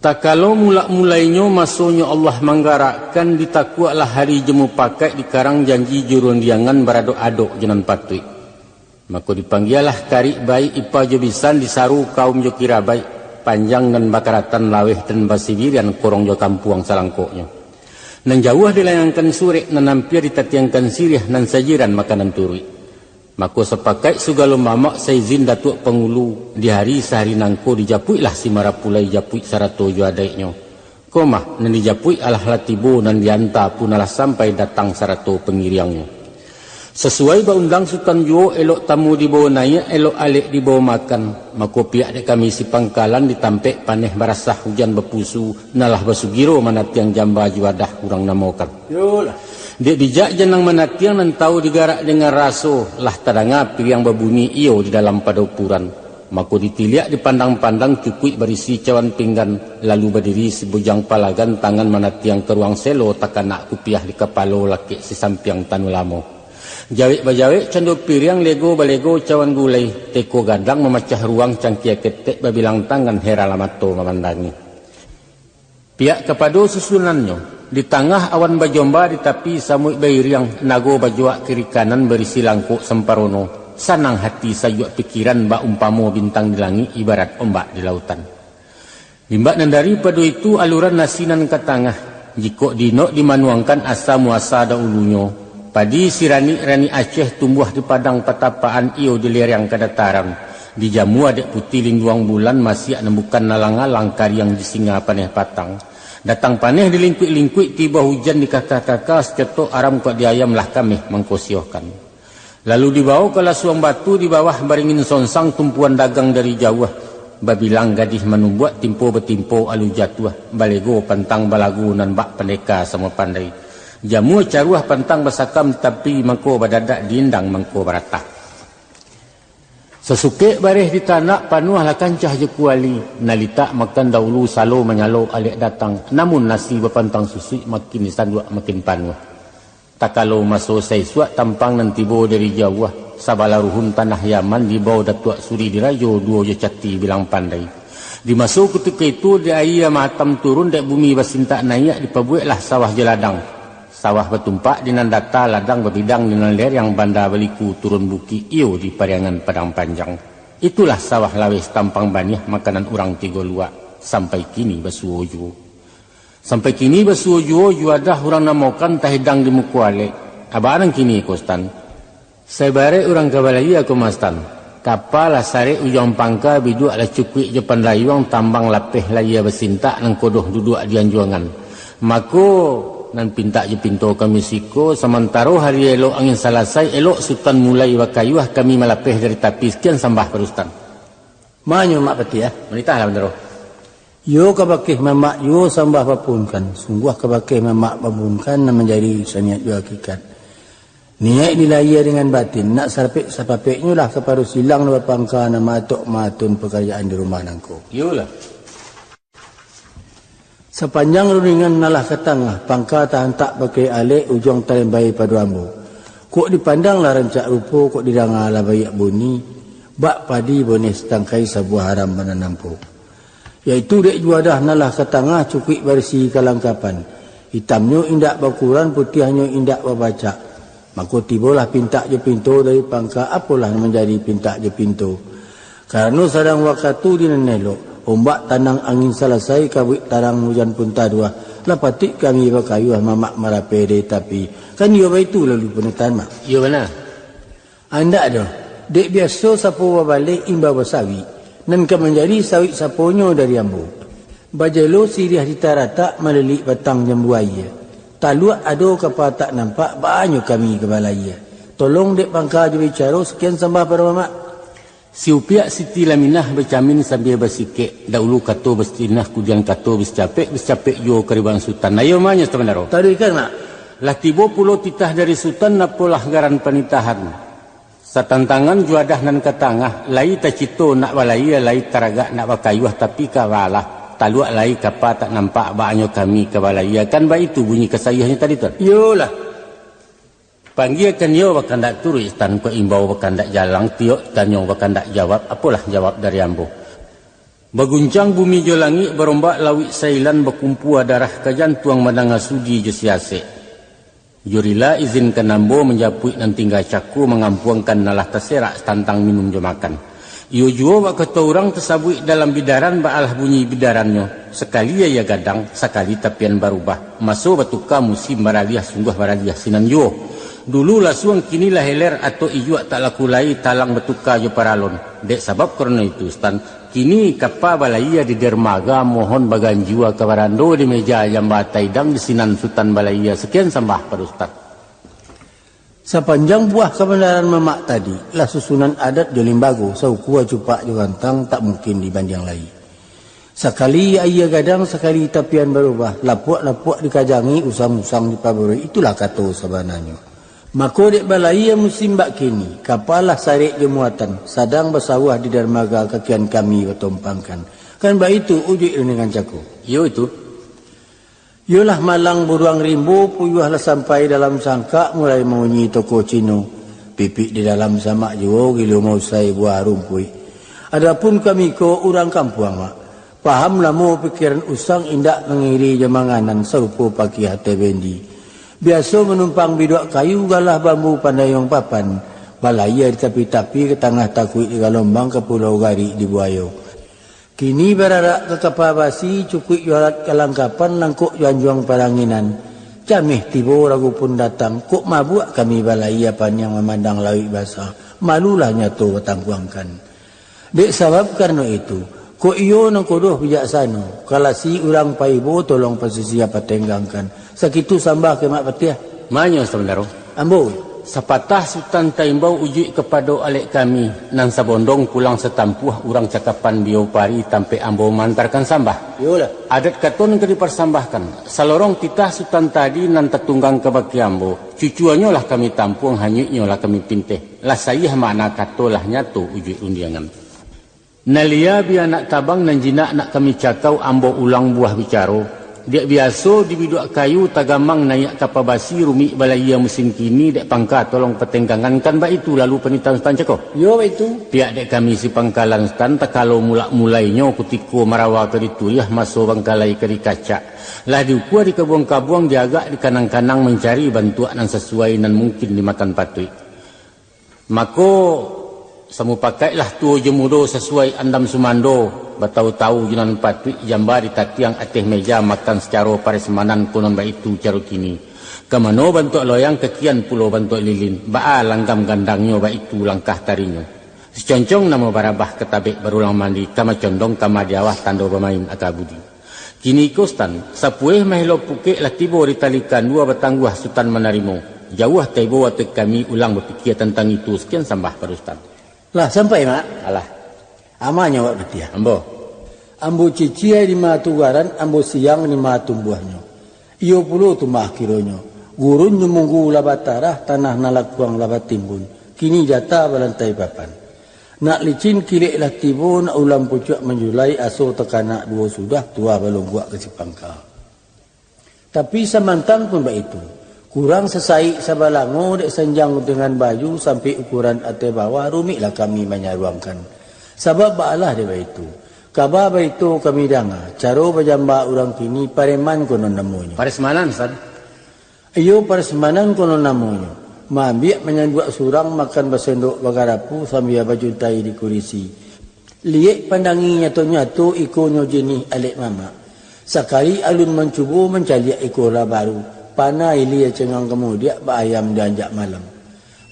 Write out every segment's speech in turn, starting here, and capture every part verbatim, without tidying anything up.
Takalo mulak-mulainyo masonyo Allah manggarakkan, ditakuaklah hari jo mupakaik, dikarang janji jo rundiangan, baradok-adok jo nan patuik. Mako dipanggialah karik baik, ipa jo bisan, disaru kaum jo kirabaik, panjang nan bakaratan, laweh nan basibirian, korong jo kampuang salangkoknyo. Nan jauah dilayangkan surek, nan ampia ditatiangkan siriah, nan sajiran makanan turuik. Mako sapakaik sagalo mamak, saizin Datuak Pangulu, di hari sahari nangko dijapuiklah si marapulai, japuik sarato jo adaiknyo. Ko mah, nan dijapuik alah lah tibo, nan dianta pun alah sampai, datang sarato pangiriangnyo. Sasuai baundang Sutan juo, elok tamu dibawo naiak, elok alek dibawo makan. Mako pihak dek kami si pangkalan, di tampek paneh barasah, ujan bapusu, nan lah basugiro manatiang jamba juadah urang namokan. Yolah. Dek bijak janang manatiang, nan tahu digarak dengan raso, lah tadanga piriang babunyi iyo di dalam padopuran. Mako ditiliak dipandang-pandang, cukuik barisi cawan pinggan, lalu badiri si bujang palagan, tangan manatiang ka ruang selo, takanak kupiah di kapalo, lakek si sampiang tanu lamo. Jawek bajawek cando piriang, lego balego cawan gulai, teko gadang mamacah ruang, cangkia ketek babilang tangan, heran lah mato mamandangi. Pihak kapado susunannyo, di tangah awan bajomba, di tapi samuik bairiang, nago bajuak kiri kanan, barisi langkok samparono, sanang hati sajuak pikiran, bak umpamo bintang di langik, ibarat ombak di lautan. Limbak nan daripado itu, aluran nasi nan ka tangah, jikok diinok dimanuangkan, asa muasa dahulunyo, padi siranik-ranik Aceh, tumbuah di padang patapaan, iyo di lereng ka dataran. Dijamua dek putih linduang bulan, masiak nan bukan alang-alang, kariang di singa paneh patang. Datang paneh dilingkuik-lingkuik, tibo hujan dikaka-kaka, sacotok aram kok di ayam, lah kameh mangkosiohkan. Lalu dibawo ka lasuang batu, di bawah baringin sonsang, tumpuan dagang dari jauah, babilang gadih manumbuak, timpo batimpo alu jatuah, balego pantang balagu, nan bak pandeka samo pandai. Jamua caruah pantang basakam, tapi mangko badadak, diindang mangko baratah. Sasukek bareh ditanak, panuahlah kancah jo kuali. Nalitak makan dahulu, salo manyalo alek datang. Namun nasi bapantang susuik, makin disanduak makin panuah. Takalo maso saisuak, tampang nan tibo dari jauah, sabalah ruhun tanah Yaman, dibawo Datuak Suri Dirajo, duo jo cati bilang pandai. Di maso kutiko itu, di aia matam turun, dek bumi basintak naiak, dipabueklah sawah jo ladang. Sawah batumpak di nan data, ladang babidang di nan lereng, banda baliku turun bukik, iyo di Pariangan Padang Panjang. Itulah sawah laweh tampang baniah, makanan urang tigo luak, sampai kini basuo juo. Sampai kini basuo juo, juadah urang namokan, tahidang di muko alek. Abak nan kini ko, Sutan? Saibaraik urang ka balayia ko mah, Sutan. Kapa lah sarek ujuang pangka, biduak lah cukuik jo pandayuang, tambang lapeh layia basintak, nan kodoh duduak di anjuangan. Mako, nan pintak jo pinto kami siko, samantaro hari elok angin salasai, elok Sutan mulai bakayuah, kami malapeh dari tapi. Sakian sambah pado Sutan. Manyo Mak Patiah, ah? Manitahlah, Bandaro. Iyo kabakeh mamak juo sambah bapunkan, sungguah kabakeh mamak bapunkan, nan manjadi saniat jo hakikat. Niaik dilayia dengan batin, nak sarapek-sapapeknyo lah kapado silang nan bapangka, nan maatok-maatun pakarajaan di rumah nangko. Iyolah. Sapanjang rundingan nan lah ka tangah, pangka taantak pakai alek, ujuang talembai pado ambo. Kok dipandang lah rancak rupo, kok didanga lah baiak bunyi, bak padi boneh satangkai, sabuah aram nan nampo. Yaitu dek juadah nan lah ka tangah, cukuik barisi kalangkapan. Itamnyo indak bakuran, putiahnyo indak babacak. Mako tibolah pintak jo pinto dari pangka, apolah nan manjadi pintak jo pinto. Karano sadang wakatu di nan elok, ombak tanang angin salasai, kabuik tarang ujan pun taduah, lah patuik kami bakayuah, mamak malapeh dari tapi. Kan iyo baitu lalu panitahan, Mak? Iyo bana. Andak doh, dek biaso sapo babaleh imbau basawik, nan ka manjadi sawik saponyo dari ambo. Bajelo siriah di taratak, malilik batang jambu aia. Taluak ado kapa tak nampak, baanyo kami ka balayia. Tolong dek pangka jo bicaro, sakian sambah pado mamak. Si Upiak Siti Laminah bacamin sambia basikek, dahulu kato basinah, kudian kato basicapek, basicapek juo karibaan Sutan. Ayo manyo, Sutan Bandaro. Taruihkan, Mak. Lah tibo pulo titah dari Sutan, apolah garan panitahan. Satantangan juadah nan ka tangah, lai tacito nak balayia, lai taragak nak bakayuah, tapi ka balah, taluak lai kapa tak nampak, baanyo kami ka balayia, kan baitu bunyi kasaiahnyo tadi, Tuan? Iyolah. Panggiakan iyo bakandak turuik, Sutan, kok imbau bakandak jalang, tiok tanyo bakandak jawab, apolah jawab dari ambo. Baguncang bumi jo langik, barombak lauik Sailan, bakumpua darah ka jantuang, mandanga sudi jo siasek. Jo rila izinkan ambo manjapuik nan tingga cako, mangampuangkan nan lah taserak tantang minum jo makan. Iyo juo bak kato urang tasabuik dalam bidaran, baalah bunyi bidarannyo, sakali aia gadang, sakali tapian barubah, maso batuka musim baraliah, sungguah baraliah sinan juo. Dulu lasuang, kini lah heler, atok ijuak tak laku lai, talang batuka jo paralon. Dek sabab karano itu, Sutan, kini kapa balaia di dermaga, mohon baganjua ka barando, di meja jamba taidang, di sinan Sutan balaia. Sakian sambah pado Sutan. Sapanjang buah kabandaran mamak tadi, lah susunan adat jo limbago, saukua cupak jo gantang, tak mungkin dibandiang lai. Sakali aia gadang, sakali tapian barubah, lapuak-lapuak dikajangi, usang-usang dipabarui, itulah kato sabananyo. Mako dek balaia musim bak kini, kapa lah sarek jo muatan, sadang basawah di darmaga, kakian kami batompangkan. Kan baitu ujuik rundingan cako. Iyo itu. Iyolah malang buruang rimbo, puyuah lah sampai dalam sangkak, mulai maunyi toko Cino. Pipik di dalam samak juo, gilo mausai buah rumpuik. Adapun kami ko urang kampuang, Mak. Paham lamo pikiran usang, indak mangiri jo manganan, sarupo pakiah ateh bendi. Biaso manumpang biduak kayu, galah bambu pandayuang papan, balaia di tapi-tapi, ka tangah takuik di galombang, ka pulau garik di buayo. Kini bararak ka kapa basi, cukuik jo alat kalangkapan, langkok jo anjuang paranginan. Cameh tibo, ragu pun datang, kok mabuak kami balaia, paniang mamandang lauik basa, malulah nyato batangkuangkan. Dek sabab karano itu, kok iyo nan kodoh bijaksano, kalasi urang paibo, tolong pasisia patenggangkan. Sakitu sambah ka Mak Patiah. Manyo sabandaro. Ambo. Sapatah Sutan taimbau, ujuik kapado alek kami, nan sabondong pulang satampuah, urang cakapan Bio Pari, tampek ambo maantarkan sambah. Iyolah. Adat kato nan ka diparsambahkan, salorong titah Sutan tadi nan tatunggang kabake ambo, cucuanyo lah kami tampuang, hanyuiknyo lah kami pinteh, lah saiah makna kato, lah nyato ujuik rundiangan. Nan lia bia nak tabang, nan jinak nak kami cakau, ambo ulang buah bicaro. Dek biaso di biduak kayu tagamang, naiak kapa basi, rumik balaia musim kini, dek pangka tolong patenggangan, kan baitu lalu panitahan Sutan cako? Iyo, baitu. Piak dek kami si pangkalan Sutan, takalo mulak mulainyo, kutiko marawa ka dituriah, maso bangkalai ka dikacak, lah diukua dikabuang-kabuang, diagak dikanang-kanang, mancari bantuak nan sasuai, nan mungkin dimakan patuik. Mako, samupakaiklah tuo jo mudo, sasuai andam sumando, batau-tau jo nan patuik, jamba ditatiang ateh meja, makan sacaro parasmanan, konon baitu caro kini. Ka mano bantuak loyang, kakian pulo bantuak lilin, baa langgam gandangnyo, baitu langkah tarinyo. Siconcong namo barabah, ka tabek barulang mandi, ka macondong ka madiawah, tando bamain aka budi. Kini ko Sutan, sapueh mahelo pukek, lah tibo di tali kandua, batangguah Sutan manarimo. Jauah taibo ateh kami, ulang bapikia tantang itu, sakian sambah pado Sutan. Lah sampai, Mak? Alah. Amanyo, Mak Patiah. Ambo. Ambo cicia di ma tugaran, ambo siang di ma tumbuahnyo. Iyo pulo tu mah kironyo, gurun jo munggu lah batarah, tanah nan lakuang lah batimbun, kini jata balantai papan. Nak licin kilek lah tibo, nak ulam pucuak manjulai, aso takanak duo sudah, tuah balongguak ka sipangka. Tapi samantang pun baitu, kurang sasaik sabalango, dek sanjang dengan baju, sampik ukuran ateh bawah, rumiklah kami manyaruangkan. Sabab baalah dek baitu, kaba baito kami danga, caro bajamba urang kini, pareman konon namonyo. Parasmanan, San. Iyo, parasmanan konon namonyo. Maambiak manyanduak surang, makan basendok bagarapu, sambia bajuntai di kurisi. Liek pandangi nyato-nyato, ikonyo jinih alek mamak. Sakali alun mancubo, mancaliak iko lah baru. Panah ilia cengang kamudiak, baayam dianjak malam.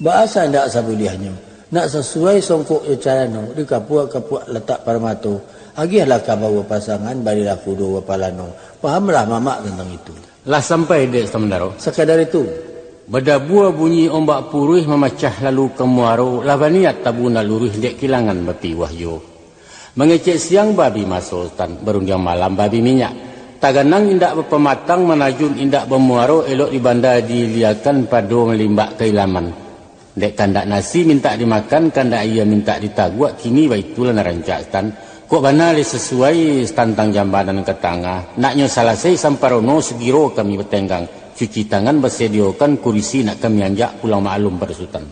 Baa sandak sabuliahnyo, nak sasuai songkok jo carano, dikapuak-kapuak latak parmato, agiahlah kabau bapasangan, balilah kudo bapalano. Pahamlah mamak tantang itu. Lah sampai dek Sutan Mandaro? Sakadar itu. Badabua bunyi ombak puruih, mamacah lalu ka muaro, lah baniat tabu nak luruih, dek kilangan bapiwah juo. Mangecek siang babi maso Sutan, barundiang malam babi minyak. Taganang indak bapamatang, manajun indak bamuaro, elok di banda diiliakan, pado malimbak ka ilaman. Dek kandak nasi mintak dimakan, kandak aia mintak ditaguak, kini baitulah nan rancak Sutan. Kok bana lai sasuai, Sutan, tantang jamba nan ka tangah. Naknyo salasai samparono, sagiro kami batenggang. Cuci tangan basadiokan, kurisi nak kami anjak, pulang maklum pado Sutan.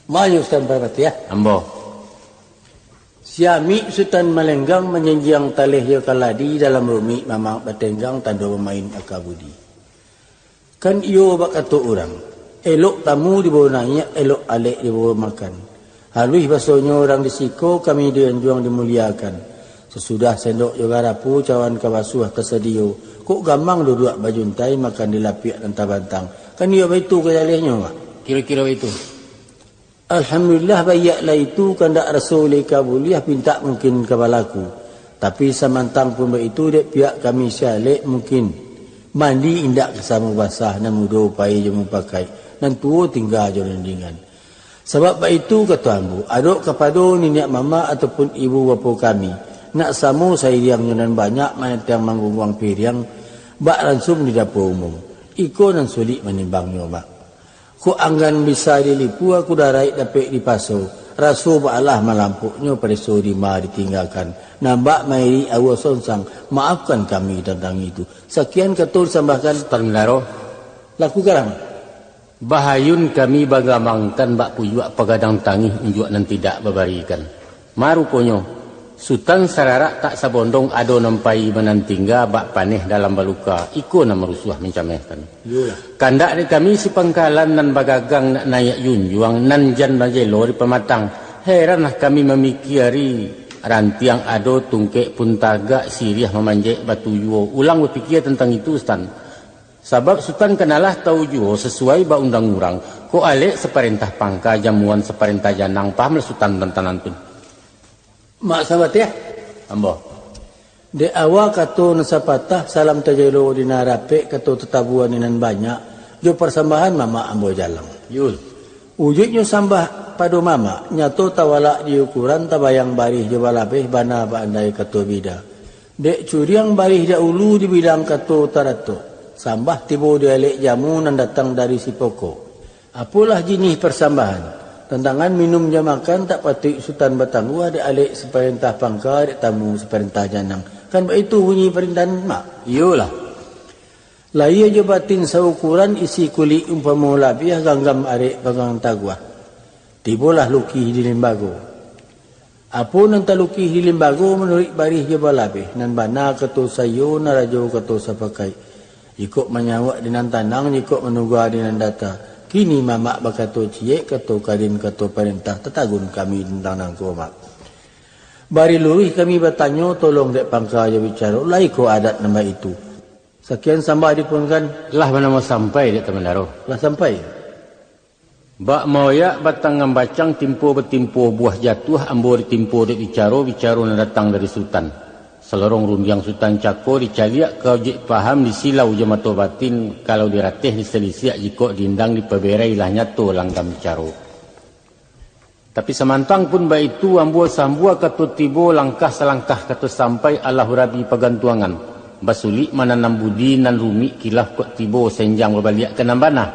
Manyo Sutan Parpatiah? Ambo. Siamik Sutan Malenggang manjinjiang taleh jo kaladi dalam rumik mamak batenggang tando bamain aka budi. Kan iyo bak kato urang, elok tamu dibawo naiak, elok alek dibawo makan. Haluih basonyo urang di siko, kami di anjuang dimuliakan. Sasudah sendok jo garapu, cawan ka basuah tasadiyo, kok gamang duduak bajuntai makan di lapiak nan tabantang. Kan iyo baitu ka jalehnyo, Mak? Kiro-kiro baitu. Alhamdulillah, baiak lah itu, kandak raso ulih ka buliah, pintak mungkin ka balaku. Tapi samantang pun baitu, dek pihak kami si alek mungkin mandi indak ka samo basah, nan mudo pai jo mupakaik, nan tuwo tingga jo rindingan. Sabab baitu kato ambo, adok kapado niniak mamak ataupun ibu bapo kami, nak samo sairiang jo nan banyak manantiang manggungguang piriang, bak lansuang di dapua umum. Iko nan sulik manimbangnyo, Mak. Kok anggan bisa dilipua, kudaraik dapek dipaso, raso baalah malampoknyo, pareso dima ditinggakan, nambak mairik aua songsang, maafkan kami tantang itu. Sakian kato disambahkan. Sutan Mandaro. Laku garang. Bahayun kami bagamangkan bak puyuak pagadang tangih unjuak nan tidak babarikan. Ma ruponyo, Sutan sararak tak sabondong ado nan pai manantingga bak paneh dalam baluka, iko nan marusuah mancamehkan. Iyolah. Kandak dek kami si pangkalan nan bagagang nak naiak junjuang nan jan bajelo di pamatang. Heranlah kami mamikiari rantiang ado tungkek pun tagak siriah mamanjek batu juo. Ulang bapikia tantang itu, Sutan. Sabab Sutan kanalah tau juo sasuai ba undang urang, kok alek saparentah pangka, jamuan saparentah janang, pahamlah Sutan tantang nan tu. Mak Sabatiah. Ambo. Dek awa kato nan sapatah, salam tajelo di nan rapek, kato tatabua di nan banyak, jo parsambahan mamak ambo jalang. Yul. Ujuiknyo sambah pado mamak, nyato tawalak di ukuran, tabayang barih jo balabeh, bana baandai kato bida. Dek curiang barih dahulu dibilang kato taratok, sambah tibo di alek jamu nan datang dari si pokok. Apolah jinih parsambahan, tantangan minum jo makan tak patuik Sutan batangguah dek alek saparentah pangka, dek tamu saparentah janang. Kan baitu bunyi parintahan, Mak? Iyolah. Lahia jo batin saukuran, isi kulik umpamo labiah, ganggam arek pagang taguah. Tibolah lukih di limbago. Apo nan talukih di limbago manuruik barih jo balabeh, nan bana kato saiyo, nan rajo kato sapakaik. Jikok manyawak di nan tanang, jikok manuga di nan data. Kini mamak bakato ciek, kato karin, kato parentah, tatagun kami tantang nangko, Mak. Bari luruih kami batanyo, tolong dek pangka jo bicaro, lai ko adat nan baitu. Sakian sambah dipuangkan. Lah manamo sampai, dek Tamandaro? Lah sampai. Bak maoyak batang ngambacang, timpo batimpo buah jatuah, ambo ditimpo dek bicaro, bicaro nan datang dari Sutan. Salorong rundiang Sutan cako, dicaliak ka ojek paham, disilau jo mato batin, kalau dirateh disalisiak, jikok diindang dipaberai, lah nyato langgam bicaro. Tapi samantang pun baitu, ambo sambua kato tibo, langkah salangkah kato sampai, alah urabi pagantuangan. Basulik mananam budi, nan rumik kilaf kok tibo, senjang babaliak ka nan bana.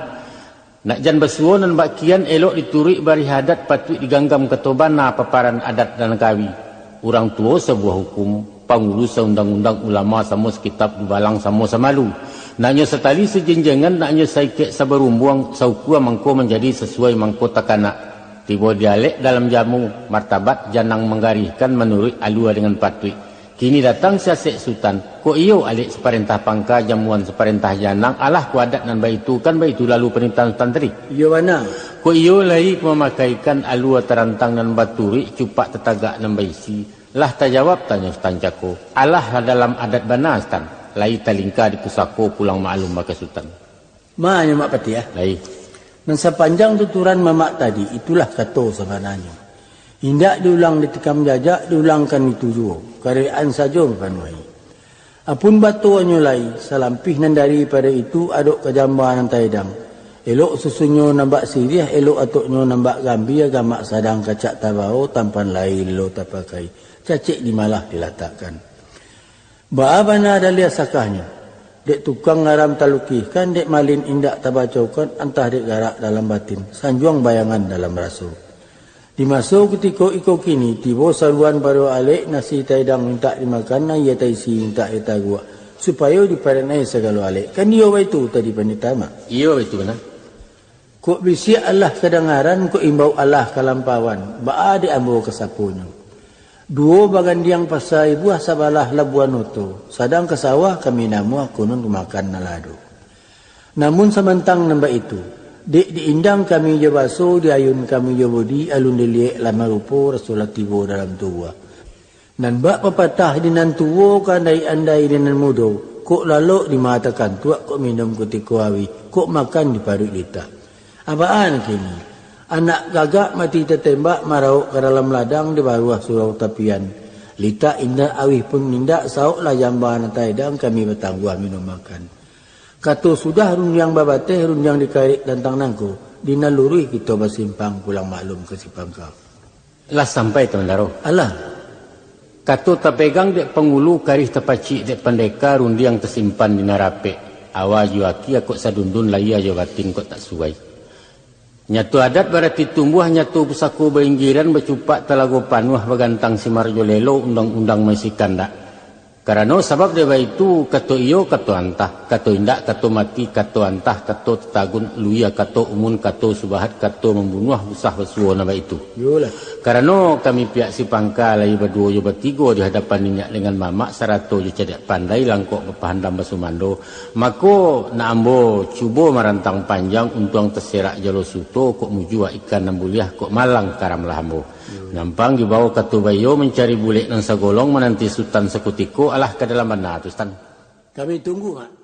Nak jan basuo nan bak kian, elok dituruik barih adat, patuik diganggam kato bana, paparan adat nan kawi. Urang tuo sabuah hukum, pangulu saundang-undang, ulama samo sakitab, dubalang samo samalu. Naknyo satali sajenjengan, naknyo saikek sabarumbuang, saukua mangko manjadi, sasuai mangko takanak. Tibo di alek dalam jamu, martabat janang manggarihkan, manuruik alua dengan patuik. Kini datang si asek Sutan, kok iyo alek saparentah pangka, jamuan saparentah janang, alah ko adat nan baitu, kan baitu lalu parintahan Sutan tadi? Iyo bana. Kok iyo lai ko mamakaikan alua tarantang nan baturuik, cupak tatagak nan baisi? Lah tajawab tanyo Sutan cako, alah lah dalam adat bana, Sutan, lai talingka di pusako, pulang maklum baka Sutan. Ma nyo, Mak Patiah. Lai. Nan sapanjang tuturan mamak tadi, itulah kato sabananyo. Indak diulang ditikam jajak, diulangkan itu juo, karek-an sajo mapanuahi. Apun batonyo lai, salampih nan daripado itu, adok ka jamba nan taedang. Elok susunnyo nan bak siriah, elok atoknyo nan bak gambia, gamak sadang kacak tabao, tampan lai lo tapakai, cacek di malah dilatakkan. Baa bana daliah sakahnyo, dek tukang ngaram talukihkan, dek malin indak tabacokan, antah dek garak dalam batin, sanjuang bayangan dalam raso. Di maso kutiko iko kini, tibo saruan pado alek, nasi taedang mintak dimakan, aia taisi mintak ditaguak, supayo diparenai sagalo alek. Kan iyo baitu tadi, Pandita Mak? Iyo, baitu bana. Kok bisiak alah kadangaran, kok imbau alah kalampauan, baa dek ambo kasaponyo? Duo bagandiang pasa ibuah sabalah labuan oto, sadang ka sawah kami namuah konon ka makan nan lah ado. Namun samantang nan baitu, dek diindang kami jo baso, diayun kami jo bodi, alun diliek lah marupo, raso lah tibo dalam tubuah. Nan bak papatah di nan tuo ka andai-andai di nan mudo, kok lalok di mata kantuak, kok minum kutiko auih, kok makan di paruik litak. Abaan kini, anak gagak mati tatembak, marauk ka dalam ladang di baruah surau tapian. Litak indak, auih pun indak, saoklah jamba nan taedang, kami batangguah minum makan. Kato sudah rundiang babateh, rundiang dikarek tantang nangko, di nan luruih kito basimpang, pulang maklum ka si pangka. Lah sampai, Tuan Daro. Alah. Kato tapegang dek pangulu, karih tapacik dek pandeka, rundiang tasimpan di nan rapek. Awa jo akia kok sadundun, lahia jo batin kok tak suai. Nyato adat barati tumbuah, nyato pusako bainggiran, bacupak talago panuah, bagantang si marajolelo, undang-undang maisi kandak. Karano sabab dek baitu, kato iyo, kato antah, kato indak, kato mati, kato antah, kato tatagun, luia, kato umun, kato subahat, kato mambunuah, usah basuo nan baitu. Iyolah. Karano kami pihak si pangka lai baduo jo batigo di hadapan niniak dengan mamak, sarato jo cadiak pandai, langkok bapahandam basumando, mako, nak ambo cubo marantang panjang, untuang taserak jalo suto, kok mujua ikan nan buliah, kok malang karamlah ambo. Nampang dibao kato baiyo, mancari bulek nan sagolong, mananti Sutan sakutiko, alah ka dalam bana tu, Sutan. Kami tunggu, Mak.